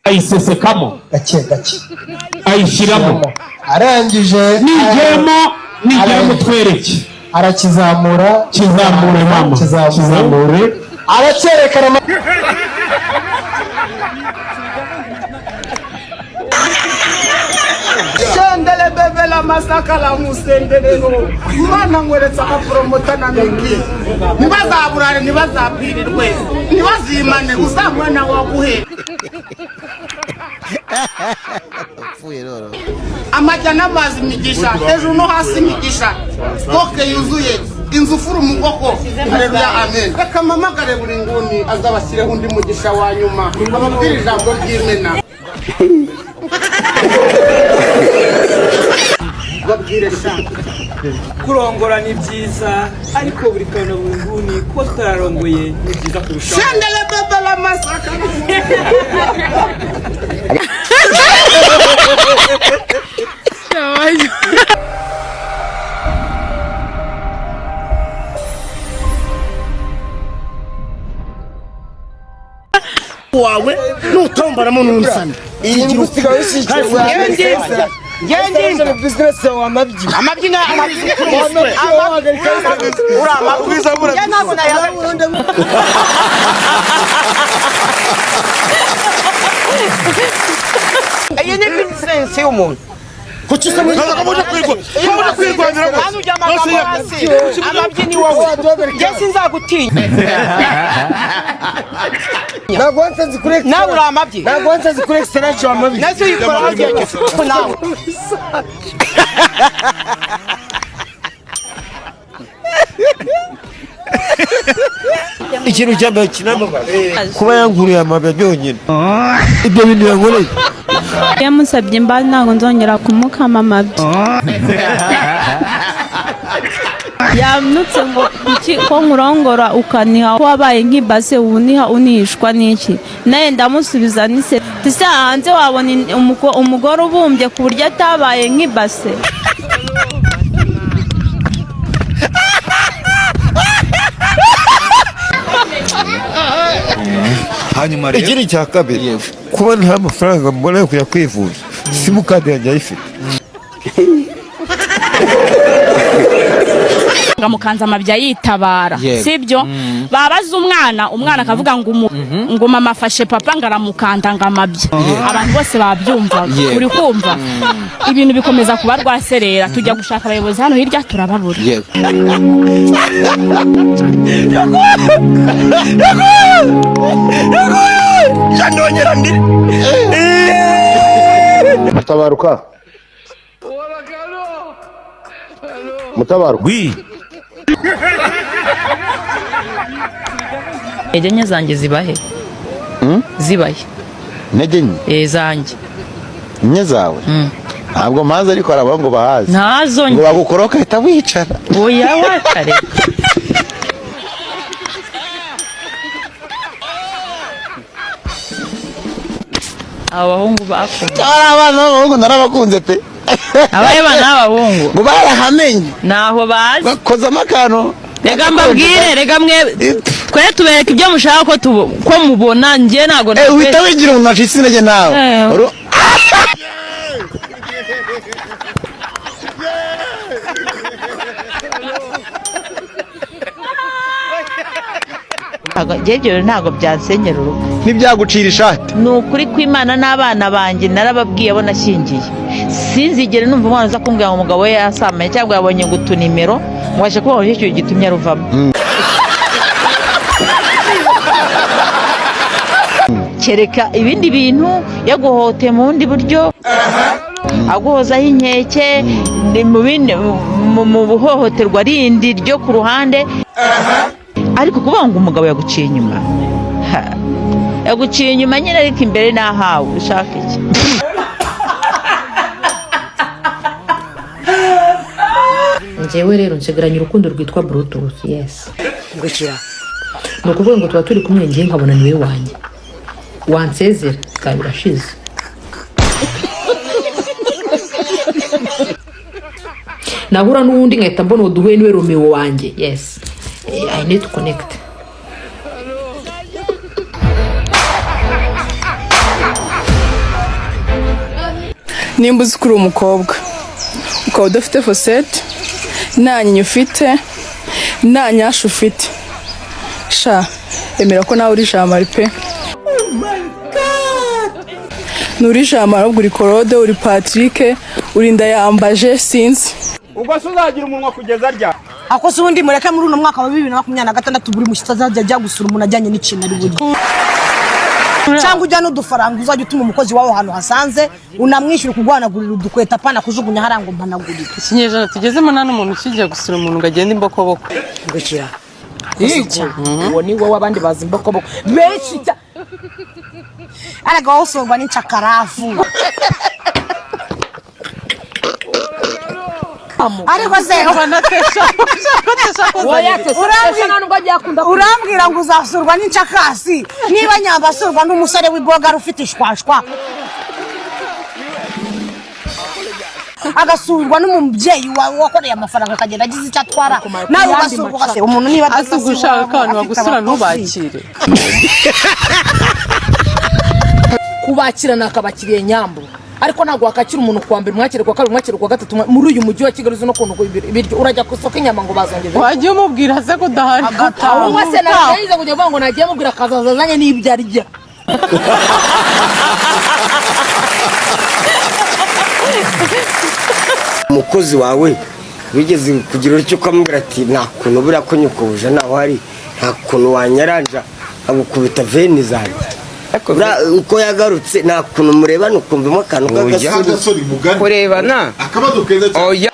Ayisesekamo. Gake gake. Ayishyiramo. Arangije. Nigeramo, nigeramo twereke. Arakizamura. Kizamure mama. Kizamure. Kizamure. Aracyerekana. Shendele bebe la masaka la musendelelo mwana nkweretse akapromota na migi, ntibazaburare, ntibazabwirirwe, ntibazimane, uzamwana waguhe amajya n'amazi, imigisha hejuru no hasi, imigisha stock yuzuye inzu, ufura umugoko. Haleluya, amen. Reka mpamagare buri nguni azabashyireho undi mugisha wa nyuma, ababwire ijambo ry'imena, babwire sha. Kurongora ni byiza, ariko buri kantu, buri nguni, kuba tutararongoye ni byiza kurushaho. Shendele bebe la masaka. Wawe nutomboramo n'unsana. Iyi usigaye ushyikirwa. Amabyi na amabyi. Uri amabyi, ntabwo nayahagarika. Iyi ni business y'umuntu. Kuki se muje kwirwanira? Kandi ujya amagambo hasi, amabyi ni wowe, njye sinzagutinya. Ntabwo wansanze kuri Nawe uri amabyi. Ntabwo wansanze kuri extra wamabyi. Nazo uyikoraho igihe nawe. Ikintu cya mbere kinambabaza, kuba yankuriye amabya byonyine, ibyo bintu yankoreye. Yamusabye imbabazi, ntabwo nzongera kumukama amabyi. Yamutse ngo kuki ko nkurongora ukaniha, ko wabaye nk'ibase, ubu unihishwa n'iki? Nawe ndamusubiza nise tise hanze wabona umugore ubumbye ku buryo atabaye nk'ibase. Hanyuma rero Ikindi cya kabiri, kuba nta mafaranga mbona yo kujya kwivuza, simukadi yanjye ayifite. Ngamukanza amabya yitabara. Sibyo, babaza umwana, umwana akavuga ngo ngo mama afashe papa ngo aramukanda ngo amabya. Abantu bose babyumvaga. Uri kumva ibintu bikomeza kuba rwaserera, tujya gushaka abayobozi hano hirya turababura. Ndongera ndi. Mutabaruka, Mutabaruka. Wi. Intege nke zanjye zibahe? Zibahe? Intege nke? Eh, zanjye. Nke zawe ntabwo mpazi, ariko hari abahungu bahazi. Ntazo. Ngo bagukoroka ahita wicara. Oya, wakare. Abo bahungu bakunda. Ari abana b'abahungu narabakunze pe. Abaye bana b'abahungu. Ngo barahamenye. Ntaho bazi. Bakozamo akantu. Reka mbabwire, reka mwe twe tubereka ibyo mushaka ko ko mubona, njye ntabwo. Eh, uhita wigira umuntu wacitse intege nawe. Eh. Njye ntabwo byansenyera urugo. Ntibyagucira ishati. Ni ukuri kw'Imana, n'abana banjye narababwiye, abo nashyingiye, sinzigere numva umwana uza kumbwira ngo umugabo we yasamanye cyangwa yabonye ngo utunimero, ngo abashe kuba icyo gitumye aruvamo. Kereka ibindi bintu yaguhohoteye mu bundi buryo, aguhozaho inkeke, ni mu bindi mu buhohoterwa rindi ryo ku ruhande. Ariko kuvuga ngo umugabo yaguciye inyuma, ha, yaguciye inyuma nyine, ariko imbere nahawe ushaka iki? Njyewe rero nsigaranye urukundo rwitwa Bluetooth, yes. Ngukira ni ukuvuga ngo tuba turi kumwe, ngiye nkabona niwe wanjye, wansezera bikaba birashize. Nahura n'uwundi nkahita mbona uwo duhuye niwe Romeo wanjye, yes. I need to connect. Nimba uzi ko uri umukobwa ukaba udafite fosete, nta nyinya ufite, nta nyasha ufite, sha emera ko nawe uri jamari pe. Nturi jamari, ahubwo uri Korode, uri Patrick, uri Ndayambaje, sinzi. Ubwo se uzagira umunwa kugeza rya? Ako se ubundi mureke, muri uno mwaka wa 2026 buri mushyitsi azajya ajya gusura umuntu ajyanye n'ikintu ari burye, cyangwa ujya n'udufaranga uzajya utuma umukozi wawe ahantu hasanze, unamwishyura kuguhanagurira udukweta, apana kujugunya hariya ngo mpanagurire. Ikinyejana tugezemo nta n'umuntu ukijya gusura umuntu ngo agende imbokoboko. Ngukira uwo ni wowe, abandi bazi imbokoboko benshi cyane, ariko wowe usurwa n'incakarafu. Ariko se urambwira ngo uzasurwa n'incakasi, niba nyamba asurwa n'umusore w'ibogara ufite ishwashwa, agasurwa n'umubyeyi wawe wakoreye amafaranga, akagenda agize icyo atwara, nawe ugasurwa ugase umuntu niba Ase ubwo ushaka ko abantu bagusura ntubakire? Kubakira nakabakiriye nyambo, ariko ntabwo wakakira umuntu kuwa mbere, umwakire kuwa kabiri, umwakire kuwa gatatu. Muri uyu mujyi wa Kigali uzi no kuntu ibiryo, urajya ku isoko inyama ngo bazongeje. Wajya umubwira se ko udahari? Ahubwo se nagiye kujya avuga ngo nagiye mubwira akazaza azanye n'ibyo arya. Umukozi wawe wigeze kugira utyo ukamubwira ati: "Nta kuntu buriya ko nyokobuje ntaho hari, nta kuntu wanyaranja agukubita veni zanjye?" Buriya uko yagarutse, nta kuntu murebana ukumvamo akantu k'agasore? Kurebana akabazo keza cyane. Oya,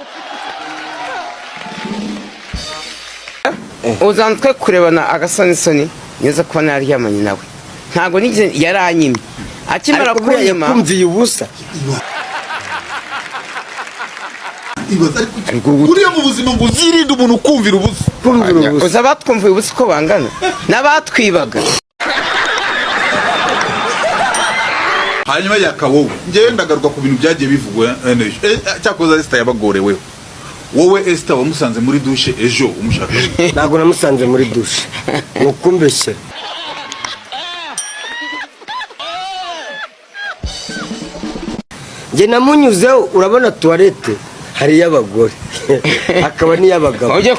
uzanzwe kurebana agasonisoni neza kuba naryamanye nawe, ntabwo nigeze, yaranyimye akimara Ariko buriya kunyima. Yakumviye ubusa. Ibaza ariko, uriya mu buzima ngo uzirinde umuntu ukumvira ubusa. Kumvira ubusa. Uzi abatwumviye ubusa uko bangana n'abatwibaga? Hanyuma yakawowe, njyewe ndagaruka ku bintu byagiye bivugwa n'ejo. Cyakoze Esther yabagoreweho. Wowe Esther wamusanze muri douche ejo umushaka? Ntabwo namusanze muri douche, ni ukumbeshyera. Njye namunyuzeho. Urabona toilette hari iy'abagore hakaba n'iy'abagabo. Ujye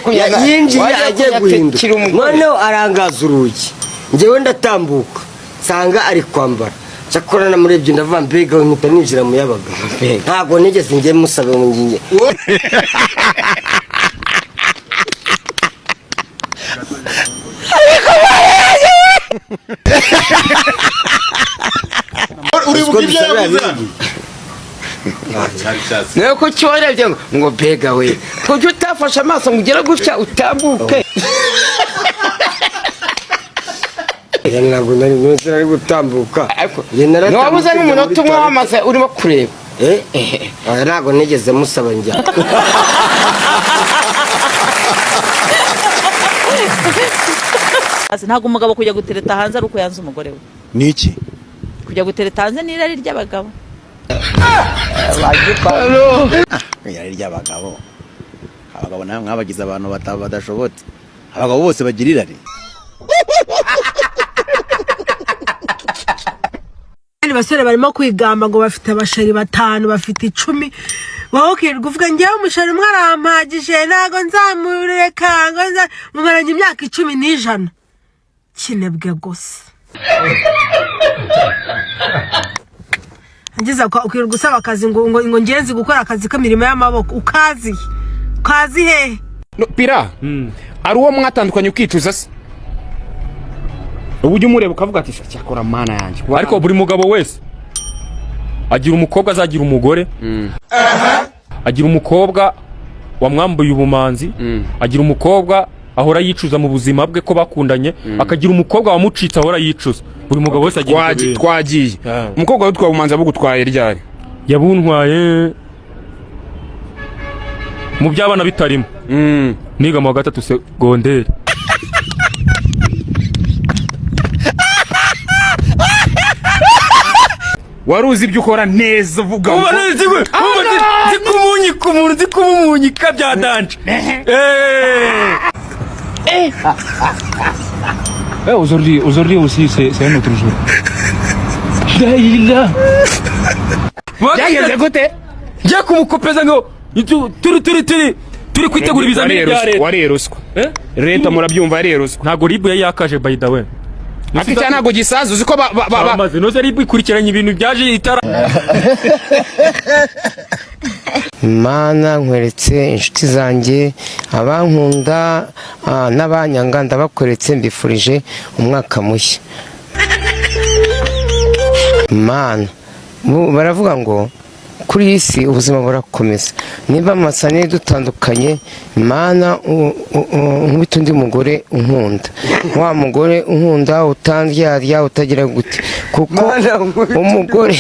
Yinjiye wajya agiye kunyatikira guhindura umugore. Noneho arangaza urugi, njyewe ndatambuka nsanga ari kwambara. Cyakora namurebye ndavuga mbega, mpita ninjira mu y'abagabo. Ntabwo nigeze njye musaba ngo ngiye. Uribuka ibyo yavuze hano? Cyari cyase. Nawe kuki warebye ngo mbega we, kuki utafashe amaso ngo ugere gutya utambuke? Oya, ntabwo nari nzi nari gutambuka. Njye naratambutse Ntiwabuze njya muri n'umunota umwe toilette. wamaze urimo kureba? Eh? Oya, ntabwo nigeze musaba njya. Ntabwo umugabo kujya gutereta hanze ari uko yanze umugore we. Ni iki? Kujya gutereta hanze ni irari ry'abagabo. Irari ry'abagabo? Abagabo nawe mwabagize abantu badashobotse. Abagabo bose bagira irari? Abandi basore barimo kwigamba ngo bafite abasheri batanu, bafite 10. Wowe ukirirwa uvuga: "Ngewe umusheri umwe arampagije, ntabwo nzamureka." Ngo mumaranye imyaka 10 n'ijana, kinebwe gusa. Ageze ukirirwa usaba akazi ngo ngenzi gukora akazi k'imirimo y'amaboko, ukazi ukazi hehe? No, pira ari uwo mwatandukanye ukicuza se, ubu ujya umureba ukavuga ati: "Cyakora mana yanjye"? Ariko buri mugabo wese agira umukobwa, azagira umugore, agira umukobwa wamwambuye ubumanzi, agira umukobwa ahora yicuza mu buzima bwe ko bakundanye, akagira umukobwa wamucitse ahora yicuza. Buri mugabo wese agira ibyo bintu. Twagiye. Umukobwa witwa bumanzi abugutwaye ryari? Yabuntwaye mu by'abana bitarimo, niga mu wa gatatu segonderi. Wari uzi ibyo ukora neza, uvuga ngo Uba nzi kumunyika umuntu, nzi kumumunyika bya danger. Eh. Eh, aujourd'hui, aujourd'hui aussi, c'est un autre jour. Là, il là. Byagenze gute? Ngiye kumukopeza ngo turi kwitegura ibizamini bya leta. Wariye ruswa leta, murabyumva, yariye ruswa. Ntabwo RIB yari yakaje, by the way. Ariko icyaha ntabwo gisaza, uzi ko Amaze noze RIB ikurikiranye ibintu byaje itara. Mana, nkweretse inshuti zanjye, abankunda n'abanyanga, ndabakweretse, mbifurije umwaka mushya. Mana, baravuga ngo kuri iyi si ubuzima burakomeza, niba amasane dutandukanye, Mana, nkubita undi mugore unkunda, wa mugore unkunda utandyarya, utagira gute, kuko umugore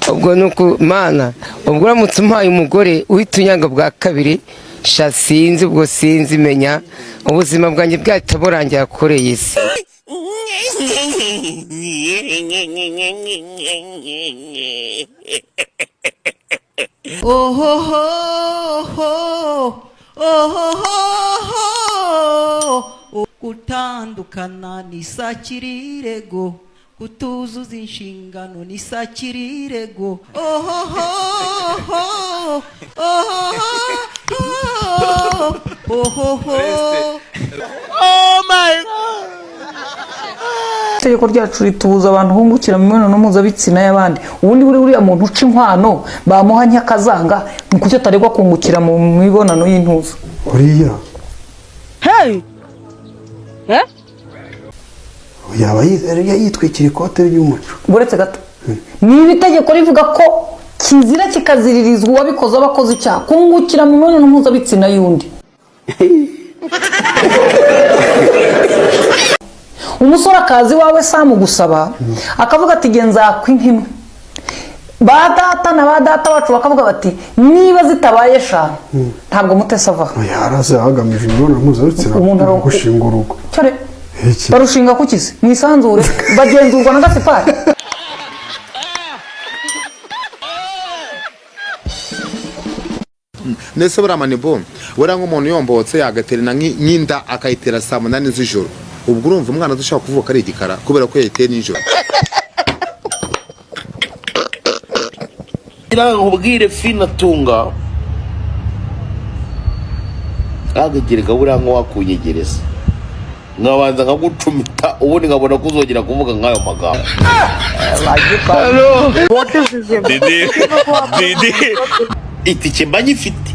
ubwo ni uku. Mana, ubwo uramutse umpaye umugore uhita unyanga bwa kabiri, sha sinzi, ubwo sinzi, menya ubuzima bwanjye bwahita burangira kuri iyi si. Ohohoho, ohohoho, gutandukana ni sakirirego, kutuzuza inshingano ni sakirirego. Ohohoho, ohohoho, ohoho. Oh my God. Itegeko ryacu ritubuza abantu bungukira mu mibonano mpuzabitsina y'abandi. Ubundi buri uriya muntu uca inkwano bamuha nyakazanga, ni kuki ataregwa kungukira mu mibonano y'intuza? Uriya Hey! Eh? yaba yitwikira ikote ry'umuco. Uretse gato, niba itegeko rivuga ko kizira kikaziririzwa uwabikoze aba akoze icyaha kungukira mu mibonano mpuzabitsina y'undi, umusore akaza iwawe samugusaba akavuga ati genza nzakwa inka imwe, ba data na ba data bacu bakavuga bati niba zitabaye eshanu ntabwo Mutesi avaho. Yaraze hagamije imibonano mpuzabitsina Umuntu gushinga urugo. Cyore Iki? Barushinga kukize mu isanzure, bagenzurwa na gasipari. Ndetse buriya manibo, buriya nk'umuntu yombotse yagaterana nk'inda akayitera saa 8 z'ijoro, ubwo urumva umwana adashobora kuvuka ari igikara kubera ko yayiteye nijoro. Nkubwire finatunga agagereka buriya nk'uwakunyegereza nkabanza nkagucumita, ubundi nkabona ko uzongera kuvuga nk'ayo magambo. Itike mba nyifite,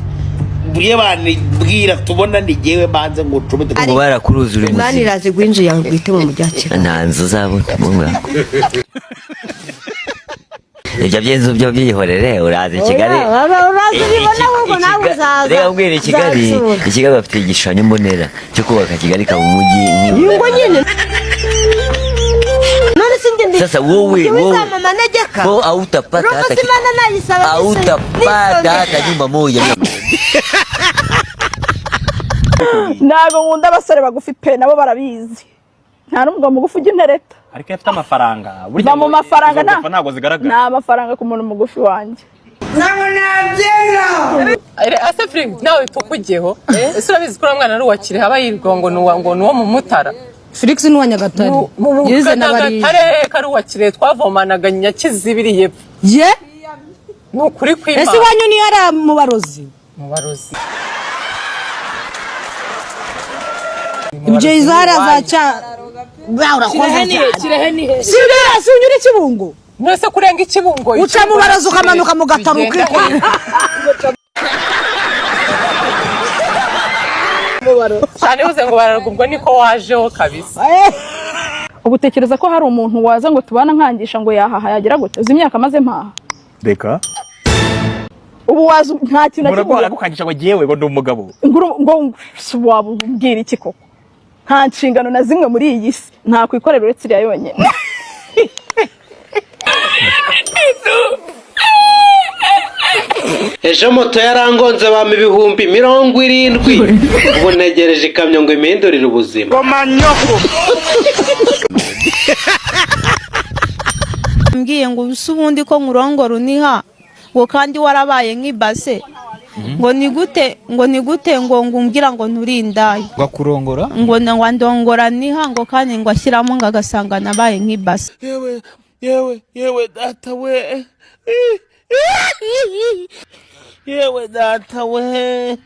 buriya banibwira tubona ni jyewe banze ngo ucumite. Ngo barakuruzi uri Imana muzima. iraza igwinjiye ngo uhite mu mujyi wa Kigali. Nta nzu uzabona mu mwaka, ibyo by'inzu byo byihorere, uraza i Kigali. Uraza ubibona ahubwo nawe uzaza. Reka mbwira, i Kigali Uzansura. I Kigali bafite igishushanyo mbonera cyo kubaka Kigali ikaba umujyi. Ngo nyine none si njye ndi Sasa wowe njye wowe wizama manegeka. ko hautapata Roho hata si Imana nayisaba hautapata hata nyumba moja. Ntabwo nkunda abasore bagufi pe, nabo barabizi, nta n'umugabo mugufi ujya untereta. Ariko iyo afite amafaranga. Ba mu mafaranga izo gopfa ntabwo zigaragara. Nta mafaranga ku muntu mugufi wanjye. Ntabwo nabyemera. Ase Felix, nawe tukugeho, ese urabizi ko uriya mwana ari uwa Kirehe, aba yirirwa ngo ni uwa ngo ni uwo mu Mutara. Felix ni uwa Nyagatare. Yize na bariya. Nyagatare kari uwa Kirehe, twavomanaga Nyakizibiri yepfo. Ye? Ni ukuri kw'Imana. Ese iwanyu niyo ari mu barozi? Mu barozi. Ibyo izara za cya urakoze cyane. Kirehe ni he? Si uriya si unyura Ikibungo. Mwese kurenga Ikibungo. Uca mu baraza ukamanuka mu Gataro ukikorera. Cyane uze ngo bararugubwo niko wajeho kabisa. Ubu utekereza ko hari umuntu waza ngo tubana nkangisha ngo yahaha yagira gute? Uzi imyaka maze mpaha? Reka. Ubu waza nta kintu na kimwe. Muragwara gukangisha ngo jyewe ngo ndi umugabo. Ngo waba ubwira iki koko? Nta nshingano na zimwe muri iyi si nta kwikorera uretse iriya yonyine. Ejo moto yarangonze bampa 70,000, ubu ntegereje ikamyo ngo impindurire ubuzima. Mbwiye ngo ubu ubundi ko nkurongora uniha, ngo kandi warabaye nk'ibase. Ngo ni gute, ngo ni gute, ngo ngumbwira ngo nturi indaya. Ngakurongora. Ngo ngo ndongora niha, ngo kandi ngo ashyiramo ngo agasanga nabaye nk'ibase. Yewe yewe yewe data we, yewe data we.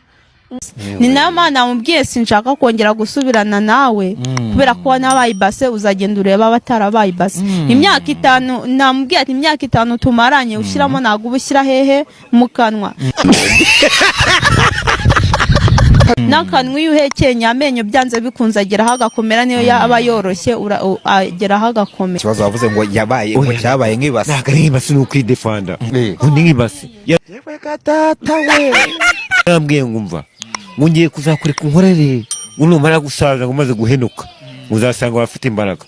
Ni nayo mpamvu namubwiye sinshaka kongera gusubirana nawe, kubera ko nabaye ibase, uzagenda ureba abatarabaye ibase. Imyaka 5 namubwiye ati imyaka 5 tumaranye ushyiramo ntabwo uba ushyira hehe mu kanwa. N'akanwa iyo uhekenye amenyo byanze bikunze ageraho agakomera, niyo yaba yoroshye ageraho agakomera. Ikibazo wavuze ngo yabaye ngo cyabaye nk'ibase. Ntabwo ari nk'ibase, ni ukwidefanda ngo ni nk'ibase. Yewe data we. Yarambwiye ngo umva, ngo ngiye kuzakureka unkorere, ngo numara gusaza, ngo umaze guhenuka, uzasanga abafite imbaraga.